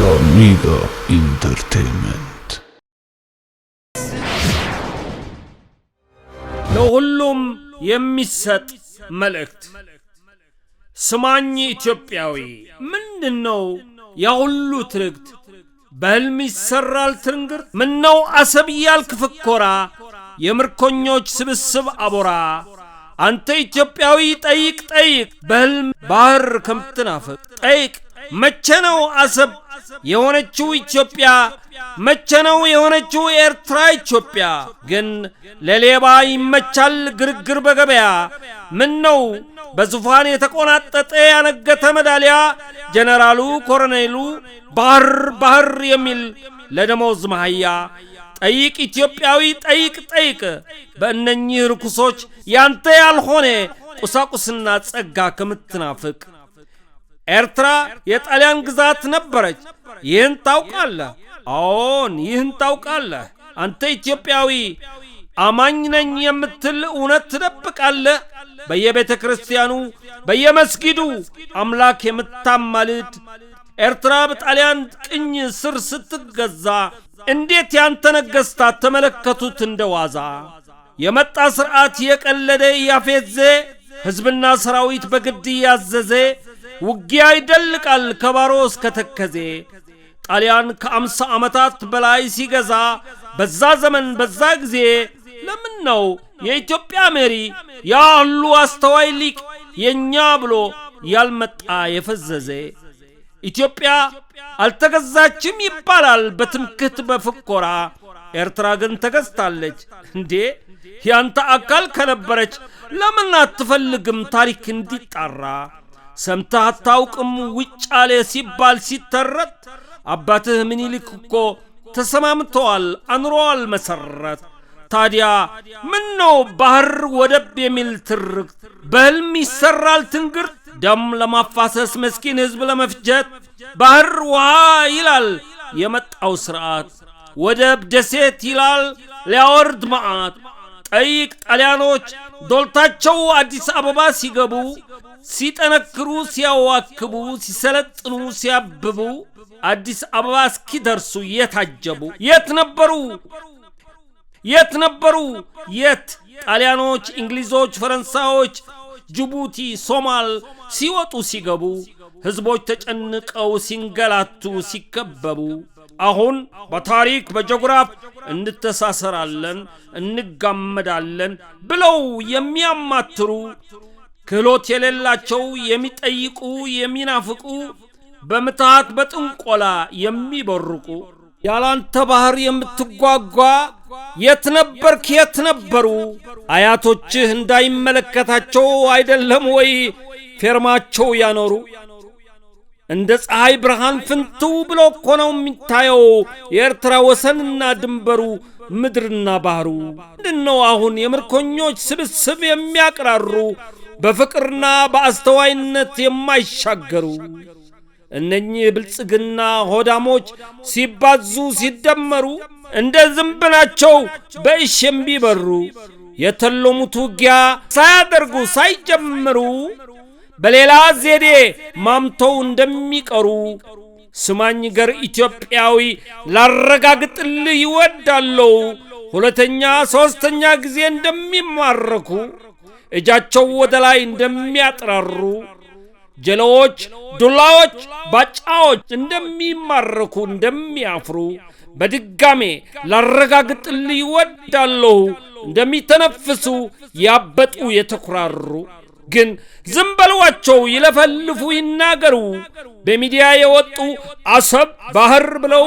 Amiga Entertainment. ለሁሉም የሚሰጥ መልእክት። ስማኝ ኢትዮጵያዊ፣ ምንድን ነው ያ ሁሉ ትርክት? በሕልም ይሠራል ትርንግርት? ምነው አሰብ እያልክ ፍኮራ፣ የምርኮኞች ስብስብ አቦራ። አንተ ኢትዮጵያዊ ጠይቅ ጠይቅ፣ በሕልም ባህር ከምትናፍቅ ጠይቅ። መቼ ነው አሰብ የሆነችው ኢትዮጵያ? መቼ ነው የሆነችው ኤርትራ ኢትዮጵያ? ግን ለሌባ ይመቻል ግርግር በገበያ። ምን ነው በዙፋን የተቆናጠጠ ያነገተ መዳሊያ፣ ጀነራሉ ኮሎኔሉ ባህር ባህር የሚል ለደሞዝ መሃያ። ጠይቅ ኢትዮጵያዊ ጠይቅ ጠይቅ፣ በእነኚህ ርኩሶች ያንተ ያልሆነ ቁሳቁስና ጸጋ ከምትናፍቅ። ኤርትራ የጣሊያን ግዛት ነበረች። ይህን ታውቃለህ። አዎን፣ ይህን ታውቃለህ። አንተ ኢትዮጵያዊ አማኝ ነኝ የምትል እውነት ትደብቃለህ። በየቤተ ክርስቲያኑ በየመስጊዱ አምላክ የምታማልድ፣ ኤርትራ በጣሊያን ቅኝ ስር ስትገዛ እንዴት ያንተ ነገሥታት ተመለከቱት እንደ ዋዛ? የመጣ ሥርዓት የቀለደ እያፌዘ፣ ሕዝብና ሰራዊት በግድ እያዘዘ ውጊያ ይደልቃል ከባሮ እስከ ተከዜ። ጣሊያን ከ50 ዓመታት በላይ ሲገዛ በዛ ዘመን በዛ ጊዜ ለምን ነው የኢትዮጵያ መሪ ያ ሁሉ አስተዋይ ሊቅ የእኛ ብሎ ያልመጣ የፈዘዘ? ኢትዮጵያ አልተገዛችም ይባላል በትምክህት በፍኮራ፣ ኤርትራ ግን ተገዝታለች። እንዴ፣ ያንተ አካል ከነበረች ለምን አትፈልግም ታሪክ እንዲጣራ? ሰምተህ አታውቅም ውጫሌ ሲባል ሲተረት? አባትህ ምኒልክ እኮ ተሰማምተዋል አኑረዋል መሰረት። ታዲያ ምን ነው ባህር ወደብ የሚል ትርክት? በሕልም ይሰራል ትንግርት፣ ደም ለማፋሰስ መስኪን ሕዝብ ለመፍጀት። ባህር ውሃ ይላል የመጣው ስርዓት፣ ወደብ ደሴት ይላል ሊያወርድ መዓት። ጠይቅ፣ ጣሊያኖች ዶልታቸው አዲስ አበባ ሲገቡ፣ ሲጠነክሩ ሲያዋክቡ፣ ሲሰለጥኑ ሲያብቡ፣ አዲስ አበባ እስኪደርሱ የታጀቡ የት ነበሩ? የት ነበሩ? የት ጣሊያኖች፣ እንግሊዞች፣ ፈረንሳዮች ጅቡቲ፣ ሶማል ሲወጡ ሲገቡ፣ ሕዝቦች ተጨንቀው ሲንገላቱ ሲከበቡ፣ አሁን በታሪክ በጂኦግራፍ እንተሳሰራለን እንጋመዳለን ብለው የሚያማትሩ፣ ክህሎት የሌላቸው የሚጠይቁ የሚናፍቁ፣ በምትሃት በጥንቆላ የሚቦርቁ፣ ያላንተ ባህር የምትጓጓ የት ነበርክ? የት ነበሩ አያቶችህ? እንዳይመለከታቸው አይደለም ወይ ፌርማቸው ያኖሩ? እንደ ፀሐይ ብርሃን ፍንትው ብሎ እኮ ነው የሚታየው የኤርትራ ወሰንና ድንበሩ፣ ምድርና ባህሩ። ምንድነው አሁን የምርኮኞች ስብስብ የሚያቅራሩ፣ በፍቅርና በአስተዋይነት የማይሻገሩ? እነኚህ ብልጽግና ሆዳሞች ሲባዙ ሲደመሩ እንደ ዝንብ ናቸው በእሽ የሚበሩ። የተለሙት ውጊያ ሳያደርጉ ሳይጀምሩ በሌላ ዘዴ ማምተው እንደሚቀሩ። ስማኝ ገር ኢትዮጵያዊ፣ ላረጋግጥልህ ይወዳለው፣ ሁለተኛ ሦስተኛ ጊዜ እንደሚማረኩ፣ እጃቸው ወደ ላይ እንደሚያጥራሩ፣ ጀለዎች፣ ዱላዎች፣ ባጫዎች እንደሚማረኩ እንደሚያፍሩ፣ በድጋሜ ላረጋግጥልህ ይወዳለሁ፣ እንደሚተነፍሱ ያበጡ የተኩራሩ። ግን ዝም በሏቸው ይለፈልፉ ይናገሩ። በሚዲያ የወጡ አሰብ ባህር ብለው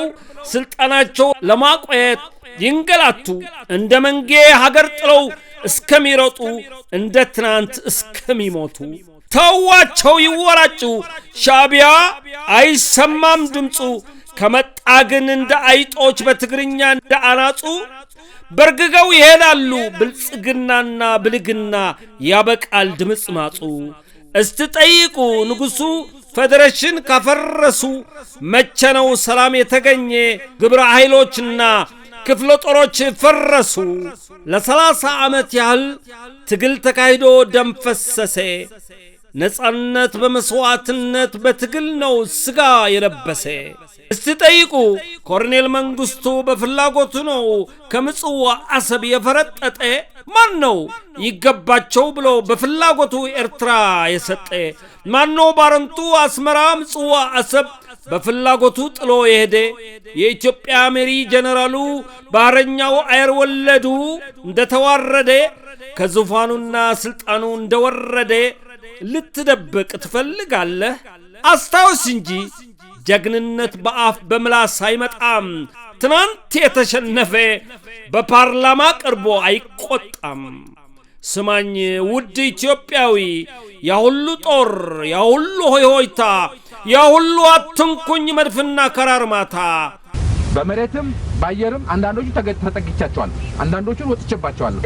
ስልጣናቸው ለማቆየት ይንገላቱ፣ እንደ መንጌ ሀገር ጥለው እስከሚሮጡ፣ እንደ ትናንት እስከሚሞቱ ተዋቸው ይወራጩ። ሻዕቢያ አይሰማም ድምፁ፣ ከመጣ ግን እንደ አይጦች በትግርኛ እንደ አናጹ በርግገው ይሄዳሉ። ብልጽግናና ብልግና ያበቃል ድምፅ ማጹ። እስቲ ጠይቁ፣ ንጉሡ ፌዴሬሽን ካፈረሱ መቼ ነው ሰላም የተገኘ? ግብረ ኃይሎችና ክፍለ ጦሮች ፈረሱ። ለ30 ዓመት ያህል ትግል ተካሂዶ ደም ፈሰሰ። ነጻነት በመሥዋዕትነት በትግል ነው ሥጋ የለበሰ። እስቲ ጠይቁ፣ ኮሎኔል መንግስቱ በፍላጎቱ ነው ከምጽዋ አሰብ የፈረጠጠ? ማን ነው ይገባቸው ብሎ በፍላጎቱ ኤርትራ የሰጠ? ማን ነው ባረንቱ፣ አስመራ፣ ምጽዋ፣ አሰብ በፍላጎቱ ጥሎ የሄደ? የኢትዮጵያ መሪ ጀነራሉ ባህረኛው አየር ወለዱ እንደተዋረደ፣ ከዙፋኑና ስልጣኑ እንደወረደ ልትደብቅ ትፈልጋለህ? አስታውስ እንጂ፣ ጀግንነት በአፍ በምላስ አይመጣም። ትናንት የተሸነፈ በፓርላማ ቀርቦ አይቆጣም። ስማኝ ውድ ኢትዮጵያዊ፣ ያሁሉ ጦር፣ ያሁሉ ሆይሆይታ፣ ያሁሉ አትንኩኝ መድፍና ከራርማታ በመሬትም በአየርም አንዳንዶቹ ተጠግቻቸዋለሁ፣ አንዳንዶቹን ወጥቼባቸዋለሁ።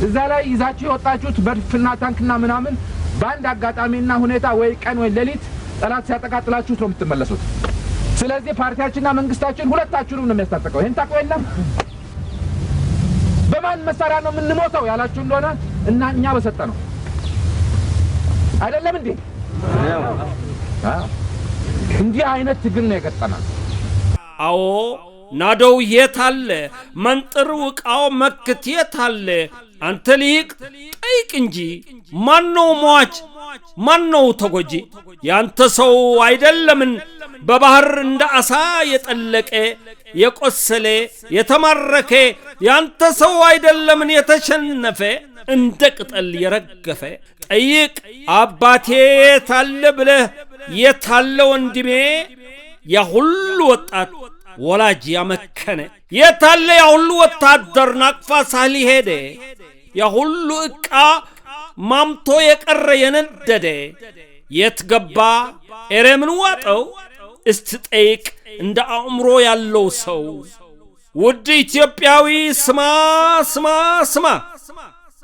እዛ ላይ ይዛችሁ የወጣችሁት መድፍና ታንክና ምናምን በአንድ አጋጣሚና ሁኔታ ወይ ቀን ወይ ሌሊት ጠላት ሲያጠቃጥላችሁት ነው የምትመለሱት። ስለዚህ ፓርቲያችንና መንግስታችን ሁለታችሁንም ነው የሚያስታጥቀው። ይህን ታውቀው የለም። በማን መሳሪያ ነው የምንሞተው ያላችሁ እንደሆነ እና እኛ በሰጠ ነው አይደለም እንዴ? አዎ። እንዲህ አይነት ትግል ነው የገጠመን። አዎ፣ ናዶው የት አለ? መንጥር፣ ውቃው፣ መክት የት አለ? አንተ ሊቅ ጠይቅ እንጂ፣ ማነው ሟች? ማነው ተጎጂ? ያንተ ሰው አይደለምን? በባህር እንደ አሳ የጠለቀ፣ የቆሰለ፣ የተማረከ ያንተ ሰው አይደለምን? የተሸነፈ፣ እንደ ቅጠል የረገፈ። ጠይቅ አባቴ የታለ ብለህ፣ የታለ ወንድሜ? ያ ሁሉ ወጣት ወላጅ ያመከነ የታለ? ያ ሁሉ ወታደር ናቅፋ ሳህል ሄደ? ያ ሁሉ ዕቃ ማምቶ የቀረ የነደደ የት ገባ? ኤሬ ምን ዋጠው? እስቲ ጠይቅ እንደ አእምሮ ያለው ሰው። ውድ ኢትዮጵያዊ ስማ፣ ስማ፣ ስማ፣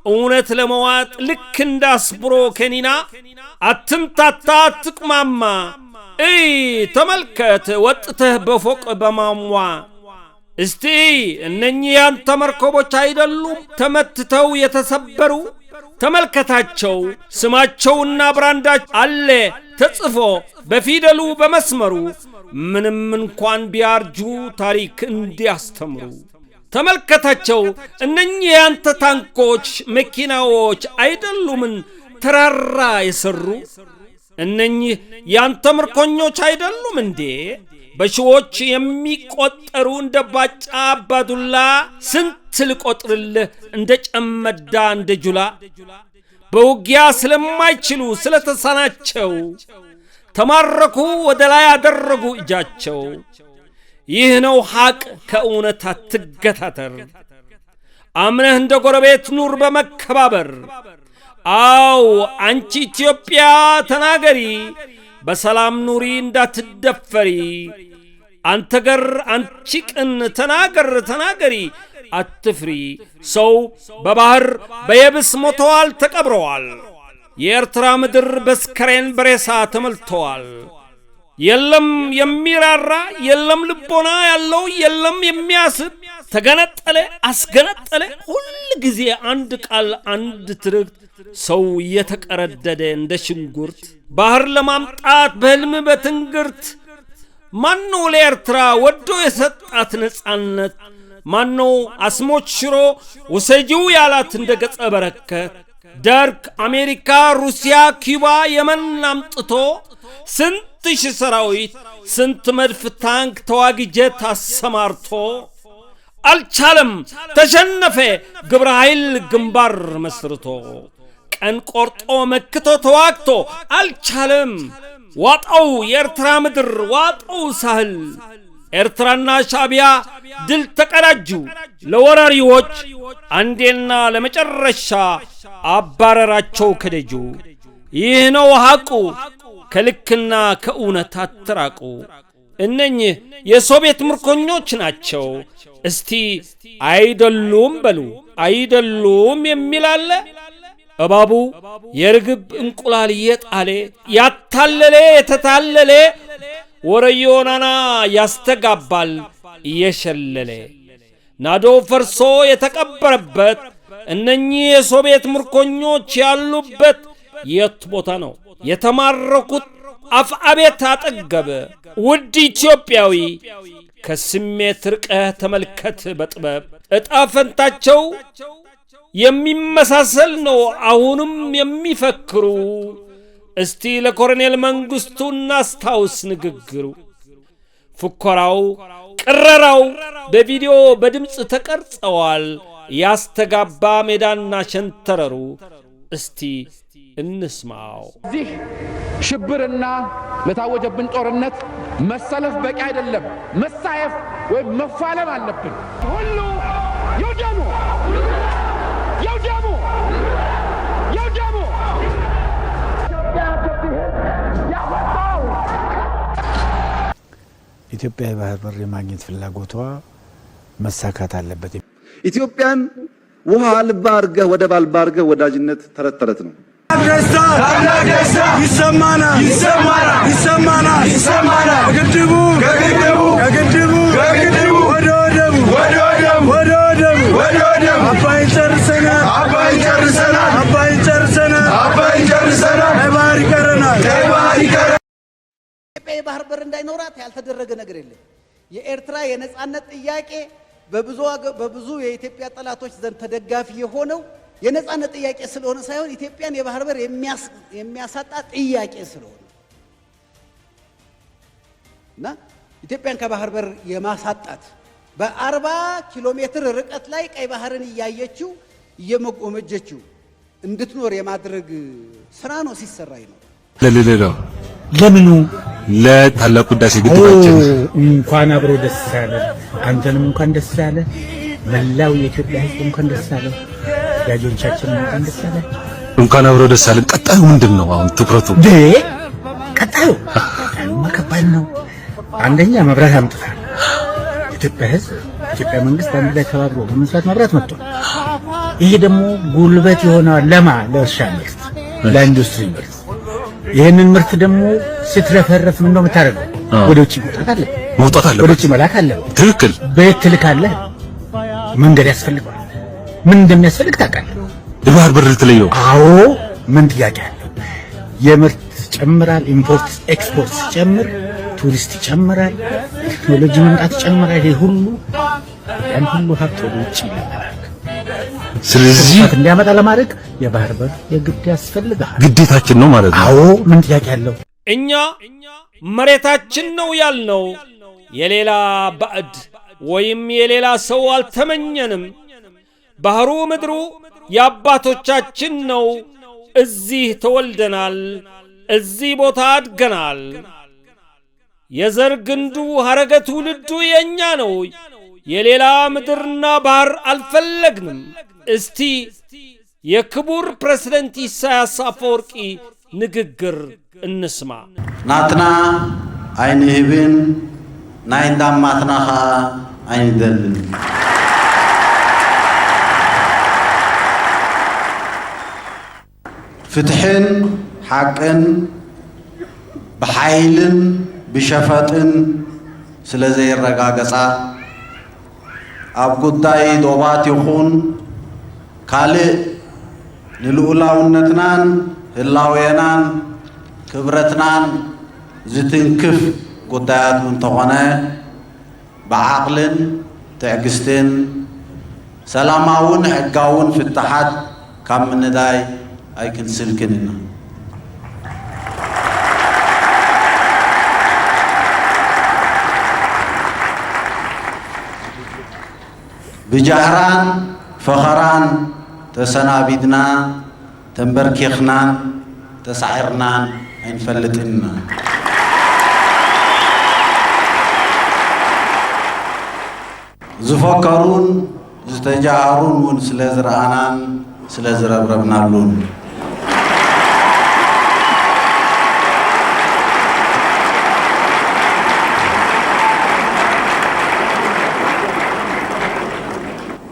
እውነት ለመዋጥ ልክ እንዳስብሮ ከኒና አትምታታ፣ አትቅማማ። እይ፣ ተመልከት ወጥተህ በፎቅ በማሟ። እስቲ እነኚህ ያንተ መርከቦች አይደሉም ተመትተው የተሰበሩ? ተመልከታቸው፣ ስማቸውና ብራንዳቸው አለ ተጽፎ በፊደሉ በመስመሩ፣ ምንም እንኳን ቢያርጁ ታሪክ እንዲያስተምሩ። ተመልከታቸው፣ እነኚህ ያንተ ታንኮች መኪናዎች አይደሉምን ተራራ የሰሩ? እነኚህ ያንተ ምርኮኞች አይደሉም እንዴ? በሺዎች የሚቆጠሩ እንደ ባጫ አባዱላ፣ ስንት ልቆጥርልህ፣ እንደ ጨመዳ እንደ ጁላ፣ በውጊያ ስለማይችሉ ስለተሳናቸው ተማረኩ፣ ወደ ላይ አደረጉ እጃቸው። ይህ ነው ሐቅ፣ ከእውነት አትገታተር። አምነህ እንደ ጎረቤት ኑር በመከባበር። አው አንቺ ኢትዮጵያ ተናገሪ፣ በሰላም ኑሪ እንዳትደፈሪ። አንተ ገር፣ አንቺ ቅን ተናገር፣ ተናገሪ አትፍሪ። ሰው በባህር በየብስ ሞተዋል፣ ተቀብረዋል። የኤርትራ ምድር በስከሬን በሬሳ ተሞልተዋል። የለም የሚራራ፣ የለም ልቦና ያለው፣ የለም የሚያስብ። ተገነጠለ፣ አስገነጠለ፣ ሁል ጊዜ አንድ ቃል አንድ ትርክት። ሰው እየተቀረደደ እንደ ሽንኩርት ባህር ለማምጣት በሕልም በትንግርት። ማነው ለኤርትራ ወዶ የሰጣት ነጻነት? ማነው አስሞች ሽሮ ውሰጂው ያላት እንደ ገጸ በረከት? ደርግ፣ አሜሪካ፣ ሩሲያ፣ ኩባ፣ የመን አምጥቶ ስንት ሺህ ሰራዊት፣ ስንት መድፍ፣ ታንክ፣ ተዋጊ ጀት አሰማርቶ አልቻለም፣ ተሸነፈ። ግብረ ኃይል ግንባር መስርቶ ቀን ቆርጦ መክቶ ተዋግቶ አልቻለም። ዋጠው የኤርትራ ምድር፣ ዋጠው ሳህል። ኤርትራና ሻዕቢያ ድል ተቀዳጁ። ለወራሪዎች አንዴና ለመጨረሻ አባረራቸው ከደጁ። ይህ ነው ሐቁ፣ ከልክና ከእውነት አትራቁ። እነኚህ የሶቪየት ምርኮኞች ናቸው። እስቲ አይደሉም በሉ፣ አይደሉም የሚል አለ? እባቡ የርግብ እንቁላል እየጣለ ያታለለ የተታለለ ወረዮናና ያስተጋባል እየሸለለ። ናዶ ፈርሶ የተቀበረበት፣ እነኚህ የሶቪየት ምርኮኞች ያሉበት የት ቦታ ነው? የተማረኩት አፍአቤት አጠገብ። ውድ ኢትዮጵያዊ፣ ከስሜት ርቀህ ተመልከት በጥበብ። ዕጣ ፈንታቸው የሚመሳሰል ነው አሁንም የሚፈክሩ። እስቲ ለኮሎኔል መንግሥቱ እናስታውስ ንግግሩ። ፉከራው ቅረራው በቪዲዮ በድምፅ ተቀርጸዋል። ያስተጋባ ሜዳና ሸንተረሩ። እስቲ እንስማው። እዚህ ሽብርና ለታወጀብን ጦርነት መሰለፍ በቂ አይደለም። መሳየፍ ወይም መፋለም አለብን። ሁሉ ይውደሙ፣ ይውደሙ፣ ይውደሙ። ኢትዮጵያ የባህር በር የማግኘት ፍላጎቷ መሳካት አለበት። ኢትዮጵያን ውሃ አልባ አድርገህ፣ ወደብ አልባ አድርገህ ወዳጅነት ተረት ተረት ነው። ደስታ ይሰማናል፣ ይሰማናል፣ ይሰማናል፣ ይሰማናል። ከግድቡ፣ ከግድቡ፣ ከግድቡ፣ ከግድቡ ወደ ወደቡ፣ ወደ ወደቡ፣ ወደ ወደቡ፣ ወደ ወደቡ። አባይን ጨርሰናል፣ አባይን ጨርሰናል፣ አባይን ጨርሰናል፣ አባይን ጨርሰናል። ቀይ ባህር ይቀረናል፣ ቀይ ባህር ይቀረናል። ኢትዮጵያ የባህር በር እንዳይኖራት ያልተደረገ ነገር የለም። የኤርትራ የነጻነት ጥያቄ በብዙ የኢትዮጵያ ጠላቶች ዘንድ ተደጋፊ የሆነው የነጻነት ጥያቄ ስለሆነ ሳይሆን ኢትዮጵያን የባህር በር የሚያሳጣ ጥያቄ ስለሆነ እና ኢትዮጵያን ከባህር በር የማሳጣት፣ በ40 ኪሎ ሜትር ርቀት ላይ ቀይ ባህርን እያየችው እየጎመጀችው እንድትኖር የማድረግ ስራ ነው ሲሰራ ይኖር። ለሌላው ለምኑ? ለታላቁ ህዳሴ ግድባችን። እንኳን አብሮ ደስ አለ። አንተንም እንኳን ደስ አለ። መላው የኢትዮጵያ ሕዝብ እንኳን ደስ አለ። ወዳጆቻችን እንኳን ደስ አለ። እንኳን አብሮ ደስ አለን። ቀጣዩ ምንድን ነው አሁን ትኩረቱ? ቀጣዩ ከባድ ነው። አንደኛ መብራት አምጥታል። ኢትዮጵያ ሕዝብ፣ ኢትዮጵያ መንግስት አንድ ላይ ተባብሮ በመስራት መብራት መጥቷል። ይሄ ደግሞ ጉልበት የሆነዋል ለእርሻ ምርት፣ ለኢንዱስትሪ ምርት። ይህንን ምርት ደግሞ ስትረፈረፍ ምን ነው የምታደርገው? ወደ ውጭ መውጣት አለ፣ መውጣት አለ፣ ወደ ውጭ መላክ አለ። ትክክል። በየት ትልካለህ? መንገድ ያስፈልገዋል። ምን እንደሚያስፈልግ ታውቃለህ? የባህር በር ልትለየው? አዎ፣ ምን ጥያቄ አለው? የምርት ይጨምራል፣ import export ሲጨምር ቱሪስት ይጨምራል፣ ቴክኖሎጂ መምጣት ይጨምራል። ይሄ ሁሉ ያን ሁሉ ሀብት ወደ ውጭ ለመላክ ስለዚህ እንዲያመጣ ለማድረግ የባህር በር የግድ ያስፈልጋል። ግዴታችን ነው ማለት ነው። አዎ፣ ምን ጥያቄ አለው? እኛ መሬታችን ነው ያልነው የሌላ ባዕድ ወይም የሌላ ሰው አልተመኘንም። ባህሩ ምድሩ የአባቶቻችን ነው። እዚህ ተወልደናል፣ እዚህ ቦታ አድገናል። የዘር ግንዱ ሐረገ ትውልዱ የእኛ ነው። የሌላ ምድርና ባህር አልፈለግንም። እስቲ የክቡር ፕሬዝደንት ኢሳያስ አፈወርቂ ንግግር እንስማ። ናትና ኣይንህብን፣ ናይ እንዳማትና ኸዓ ኣይንደልን። ፍትሕን ሓቅን ብሓይልን ብሸፈጥን ስለ ዘይረጋገጻ ኣብ ጉዳይ ዶባት ይኹን ካልእ ንልኡላውነትናን ህላዌናን ክብረትናን ዝትንክፍ ጉዳያት እንተኾነ ብዓቕልን ትዕግስትን ሰላማውን ሕጋውን ፍትሓት ካብ ምንዳይ ኣይክንስልክን ኢና። ብጃህራን ፈኸራን ተሰናቢድና ተንበርኪኽናን ተሳዒርናን ኣይንፈልጥን ኢና። ዝፈከሩን ዝተጃሃሩን እውን ስለ ዝረኣናን ስለ ዝረብረብናሉን።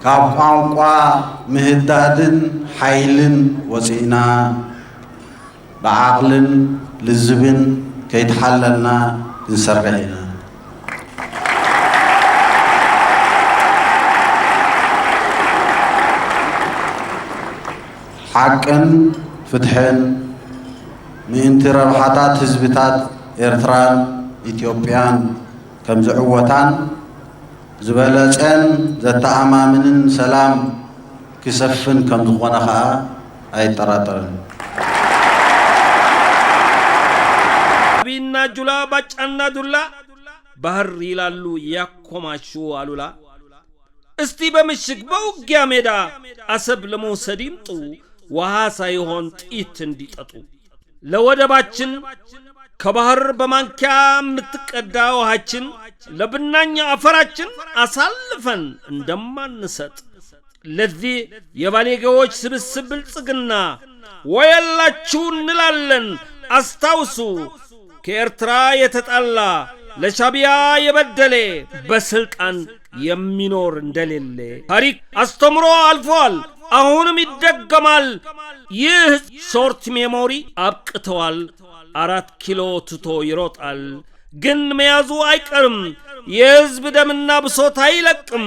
ካብ ቋንቋ ምህዳድን ሓይልን ወፂእና ብዓቕልን ልዝብን ከይተሓለልና ክንሰርሕ ኢና። ሓቅን ፍትሕን ምእንቲ ረብሓታት ህዝብታት ኤርትራን ኢትዮጵያን ከም ዝዕወታን ዝበለፀን ዘተኣማምንን ሰላም ክሰፍን ከም ዝኾነ ከዓ ኣይጠራጠርን። አቢና ጁላ ባጫና ዱላ ባህር ይላሉ ያኮማሹ አሉላ። እስቲ በምሽግ በውጊያ ሜዳ አሰብ ለመውሰድ ይምጡ፣ ውሃ ሳይሆን ጥይት እንዲጠጡ። ለወደባችን ከባህር በማንኪያ የምትቀዳ ውሃችን ለብናኛ አፈራችን አሳልፈን እንደማንሰጥ ለዚህ የባለጌዎች ስብስብ ብልጽግና ወየላችሁ እንላለን። አስታውሱ፣ ከኤርትራ የተጣላ ለሻቢያ የበደለ በስልጣን የሚኖር እንደሌለ ታሪክ አስተምሮ አልፏል። አሁንም ይደገማል። ይህ short memory አብቅተዋል። 4 ኪሎ ትቶ ይሮጣል፣ ግን መያዙ አይቀርም። የህዝብ ደምና ብሶት አይለቅም።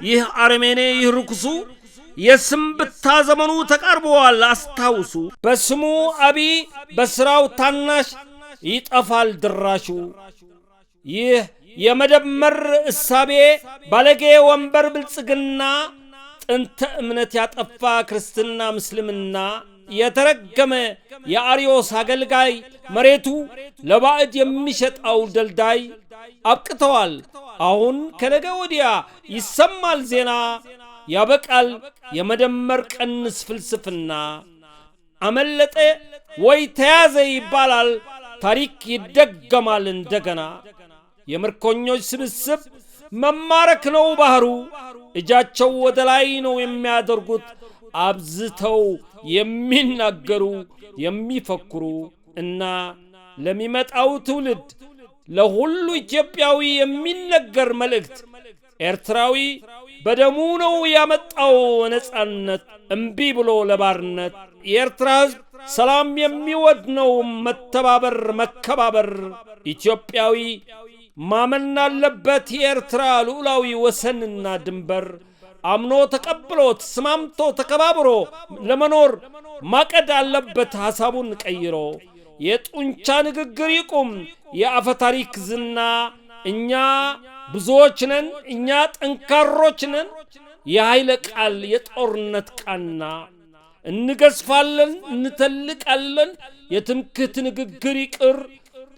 ይህ አረመኔ፣ ይህ ርኩሱ የስምብታ ዘመኑ ተቃርበዋል። አስታውሱ፣ በስሙ አቢይ በስራው ታናሽ ይጠፋል ድራሹ። ይህ የመደመር እሳቤ ባለጌ ወንበር ብልጽግና ጥንተ እምነት ያጠፋ ክርስትና ምስልምና የተረገመ የአርዮስ አገልጋይ መሬቱ ለባዕድ የሚሸጣው ደልዳይ አብቅተዋል። አሁን ከነገ ወዲያ ይሰማል ዜና፣ ያበቃል የመደመር ቀንስ ፍልስፍና። አመለጠ ወይ ተያዘ ይባላል፣ ታሪክ ይደገማል እንደገና። የምርኮኞች ስብስብ መማረክ ነው ባህሩ። እጃቸው ወደ ላይ ነው የሚያደርጉት፣ አብዝተው የሚናገሩ የሚፈክሩ እና ለሚመጣው ትውልድ ለሁሉ ኢትዮጵያዊ የሚነገር መልእክት፣ ኤርትራዊ በደሙ ነው ያመጣው ነጻነት እምቢ ብሎ ለባርነት። የኤርትራ ሕዝብ ሰላም የሚወድ ነው፣ መተባበር መከባበር። ኢትዮጵያዊ ማመን አለበት የኤርትራ ሉዓላዊ ወሰንና ድንበር አምኖ ተቀብሎ ተስማምቶ ተከባብሮ ለመኖር ማቀድ አለበት ሐሳቡን ቀይሮ። የጡንቻ ንግግር ይቁም፣ የአፈታሪክ ዝና። እኛ ብዙዎች ነን፣ እኛ ጠንካሮች ነን። የኃይለ ቃል የጦርነት ቃና እንገዝፋለን፣ እንተልቃለን። የትምክህት ንግግር ይቅር።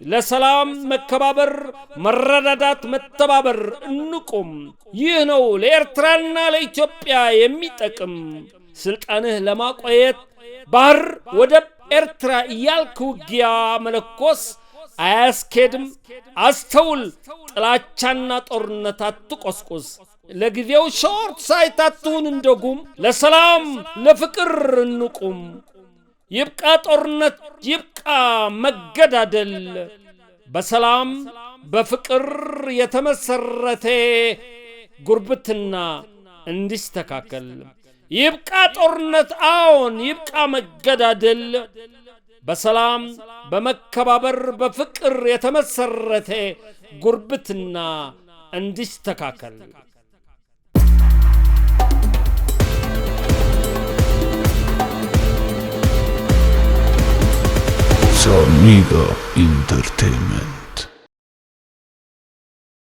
ለሰላም መከባበር፣ መረዳዳት፣ መተባበር እንቁም። ይህ ነው ለኤርትራና ለኢትዮጵያ የሚጠቅም። ስልጣንህ ለማቆየት ባህር ወደብ ኤርትራ እያልክ ውጊያ መለኮስ አያስኬድም። አስተውል፣ ጥላቻና ጦርነት አትቆስቁስ። ለጊዜው short sight አትሁን እንደጉም። ለሰላም ለፍቅር እንቁም። ይብቃ ጦርነት፣ ይብቃ መገዳደል። በሰላም በፍቅር የተመሰረተ ጉርብትና እንዲስተካከል። ይብቃ ጦርነት፣ አዎን ይብቃ መገዳደል። በሰላም በመከባበር በፍቅር የተመሰረተ ጉርብትና እንዲስተካከል። Sonido Entertainment.